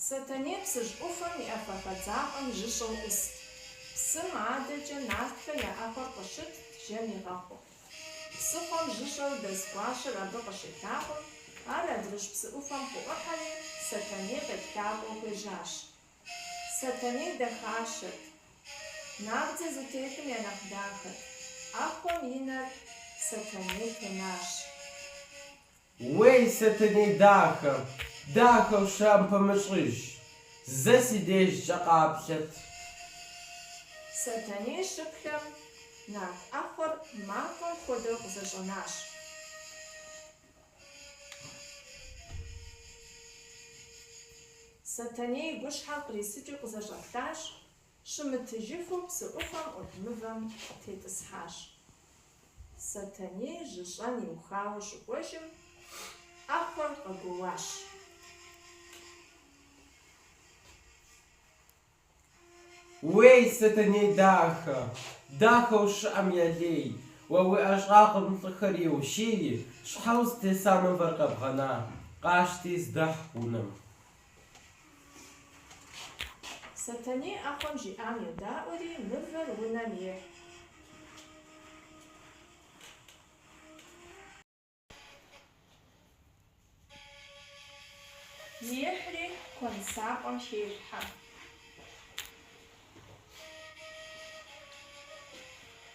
Сэтэней Псыжь ӏуфэм иӏэ фэ хэдзапӏэм жьыщӏэу ӏуст. Псым адэкӏэ нартхэ я ӏэхъуэр къыщытт жэм игъэхъуу. Псыхъуэм жьыщӏэу дэс гуащэр абы къыщилъагъум, ар адрыщӏ псы ӏуфэм къыӏухьэри, Сэтэней къеплъакӏуэу хуежьащ. Сэтэней дахащэт. Набдзэ зытелъым я нэхъ дахэт. ӏэхъуэм и нэр Сэтэней тенащ. Уей, Сэтэней дахэ, дахэу щыӏэм пэмыщӏыж, зэ си дежкӏэ къаплъэт. Сэтэней щыплъэм, нарт ӏэхъуэр мафӏэм хуэдэу къызэщӏэнащ. Сэтэней и гущхьэр кърисыкӏыу къызэщӏэплъащ, щымытыжыфу псы ӏуфэм ӏут мывэм тетӏысхьащ. Сэтэней жьыщӏэн иухауэ щыкӏуэжым, ӏэхъуэр къэгуоуащ. Уей, Сэтэней дахэ, дахэу щыӏэм я лей, уэ уи ӏэщӏагъэм лӏыхэр еущийри, щхьэ узытеса мывэр къэбгъэна, къащти здэхь унэм. Сэтэней ӏэхъуэм жиӏам йодаӏуэри, мывэр унэм ехь. Ехьри куэнсапӏэм хелъхьэ.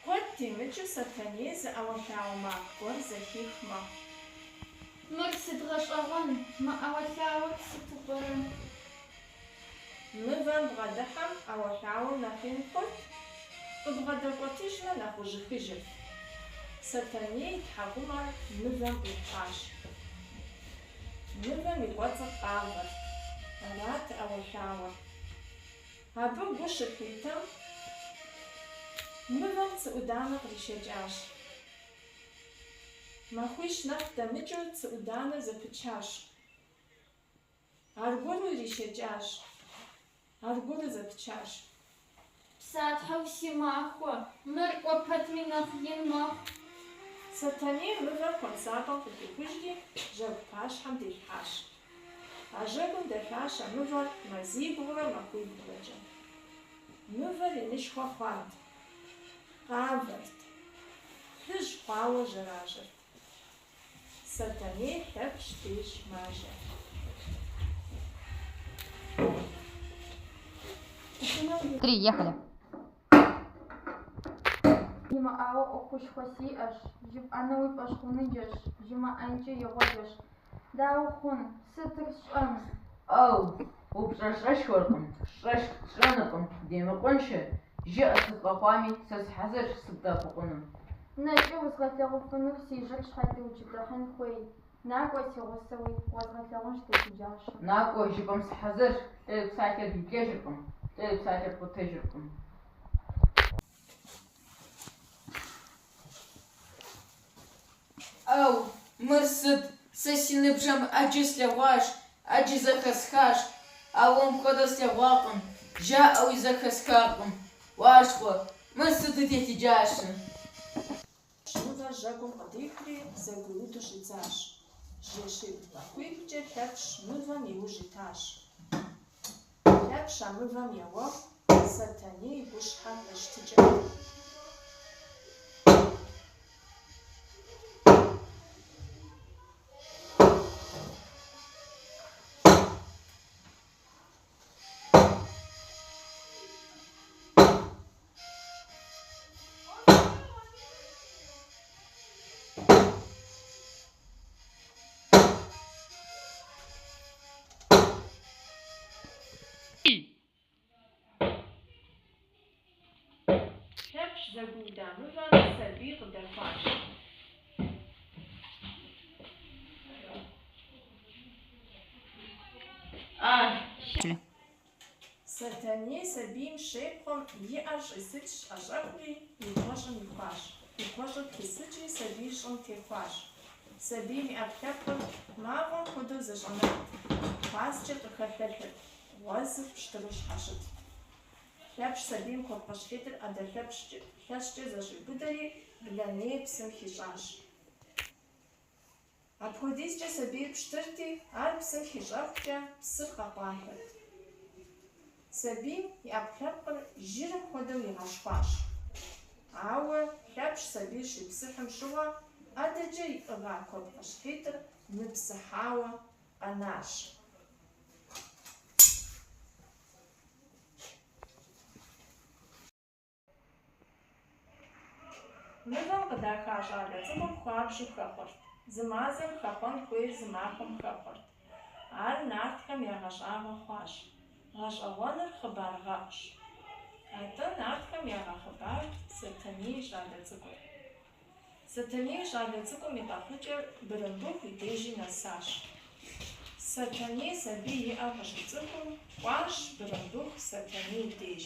Куэд темыкӏыу Сэтэней зы ӏэуэлъауэ макъ гуэр зэхих мэхъу. Мыр сыт гъэщӏэгъуэн, мы ӏэуэлъауэр сыту пӏэрэ? Мывэм бгъэдыхьэм ӏэуэлъауэр нэхъ ин хъурт, къыбгъэдэкӏуэтыжмэ нэхъ ужьыхыжырт. Сэтэней и тхьэкӏумэр мывэм ӏуилъхьащ. Мывэм и кӏуэцӏыр къавэрт. Арат ӏэуэлъауэр. Абы гу щылъитэм, мывэм цы ӏуданэ къришэкӏащ. Махуищ нэхъ дэмыкӏыу цы ӏуданэр зэпычащ. Аргуэру иришэкӏащ. Аргуэру зэпычащ. Псатхьэу си махуэ, мыр кӏуэ пэтми нэхъ ин мэхъу. Сэтэней мывэр куэнсапӏэм къыхихыжри, жьэгу пащхьэм дилъхьащ. А жьэгум дэлъащ а мывэр мазибгъурэ махуибгъурэкӏэ. Мывэр инышхуэ хъуат, къавэрт, плъыжь хъуауэ жьэражьэрт. Сэтэней Лъэпщ деж мажэ. Приехали. Имыӏауэ ӏуэхушхуэ сиӏэщ, жыпӏэнуи фӏэщхъуныджэщ, жумыӏэнкӏи игъуэджэщ. Дауэ хъун, сытыр сщӏэн? ӏэу, упщӏэ щӏэщхъуркъым, щӏэщхъу тщӏэнукъым, демыкъуншэ, жыӏэ сыт къэхъуами, сэ сыхьэзырщ сыбдэӏэпыкъуну. Нэкӏэ узгъэлъэгъуфынур си жьэр щхьэ теукӏытыхьын хуей? Накӏуэ си гъусэуи, уэзгъэлъэгъунщ телъыджащэ. Накӏуэ, жыпӏэм сыхьэзырщ, лӏы и псалъэр иблэжыркъым, лӏы и псалъэр пкъутэжыркъым. ӏэу, мыр сыт? Сэ си ныбжьым ӏэджи слъэгъуащ, ӏэджи зэхэсхащ, ауэ мыпхуэдэ слъэгъуакъым, жаӏэуи зэхэсхакъым. Уащхъуэ, мыр сыту телъыджащэ! Мывэр жьэгум къыдихри, зэгуиуду щӏидзащ. Жэщибл-махуиблкӏэ Лъэпщ мывэм и ужь итащ. Лъэпщ а мывэм еуэху, Сэтэней и гущхьэр къищтыкӏырт. Лъэпщ зэгуиуда мывэм сабий къыдэхуащ. Сэтэней сабийм щепхъуэм, и ӏэр щӏисыкӏщ, ӏэщӏэхури, и куэщӏым ихуащ. И куэщӏыр хисыкӏри, сабийр щӏым техуащ. Сабийм и ӏэпкълъэпкъыр мафӏэм хуэдэу зэщӏэнат, хъуаскӏэр къыхэлъэлъырт, гъуэзыр пщтыру щхьэщытт. Лъэпщ сабийм куэпкъыщхьитӏыр ӏэдэ лъэщкӏэ зэщӏиубыдэри, блэней псым хищӏащ. Апхуэдизкӏэ сабийр пщтырти, ар псым хищӏэхукӏэ, псыр къэкъуалъэрт. Сабийм и ӏэпкълъэпкъыр жырым хуэдэу игъэщхъуащ. Ауэ Лъэпщ сабийр щипсыхьым щыгъуэ ӏэдэкӏэ иӏыгъа куэпкъыщхьитӏыр мыпсыхьауэ къэнащ. Мывэм къыдаха щӏалэ цӏыкӏум хуабжьу хэхъуэрт. Зы мазэм хэхъуэн хуейр зы махуэм хэхъуэрт. Ар нартхэм ягъэщӏагъуэ хъуащ. Гъэщӏэгъуэныр хъыбаргъэӏущ. Атӏэ нартхэм ягъэхъыбарт Сэтэней и щӏалэ цӏыкӏур. Сэтэней и щӏалэ цӏыкӏум и къэхъукӏэр Бырымбыху и дежи нэсащ. Сэтэней сабий иӏэу къыщицӏыхум, кӏуащ Бырымбыху Сэтэней и деж.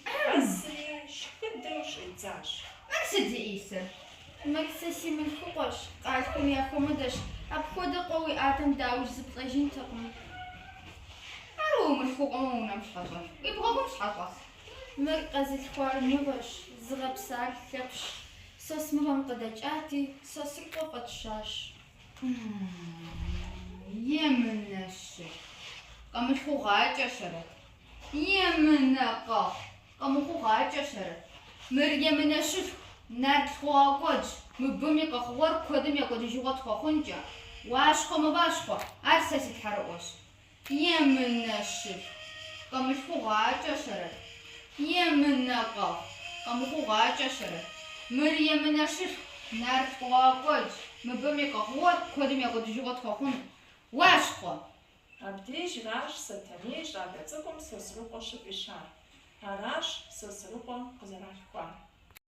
Къэсри, шхыдэу щӏидзащ. Мыр сыт зиӏисыр? Мыр сэ си мылъхукъуэщ, къалъхум яхуэмыдэщ. Апхуэдэ къуэ уиӏатэм дауикӏ зыплӏэжынтэкъым. Ар уи мылъхукъуэмэ унэм щхьэ щӏэлъ, уи бгъэгум щхьэ щӏэс? Мыр къэзылъхуар мывэщ, зыгъэпсар Лъэпщщ. Сос мывэм къыдэкӏати, Сосрыкъуэ фӏэтщащ. Емынэщылъху, къэмылъхугъакӏэщэрэт. Емынэ къэхъу, къэмыхъугъакӏэщэрэт. Мыр емынэщылъху, нарт лъхугъэкӏуэдщ, мыбым и къэхъугъуэр куэдым я кӏуэдыжыгъуэ тхуэхъункӏэ. Уащхъуэ мыващхъуэ, ар сэ си тхьэрыӏуэщ. Емынэщылъху, къэмылъхугъакӏэщэрэт. Емынэ къэхъу, къэмыхъугъакӏэщэрэт. Мыр емынэщылъху, нарт лъхугъэкӏуэдщ, мыбым и къэхъугъуэр куэдым я кӏуэдыжыгъуэ тхуэхъун. Уащхъуэ! Абдежращ Сэтэней щӏалэ цӏыкӏум Сосрыкъуэ щыфӏищар. Аращ Сосрыкъуэ къызэралъхуар.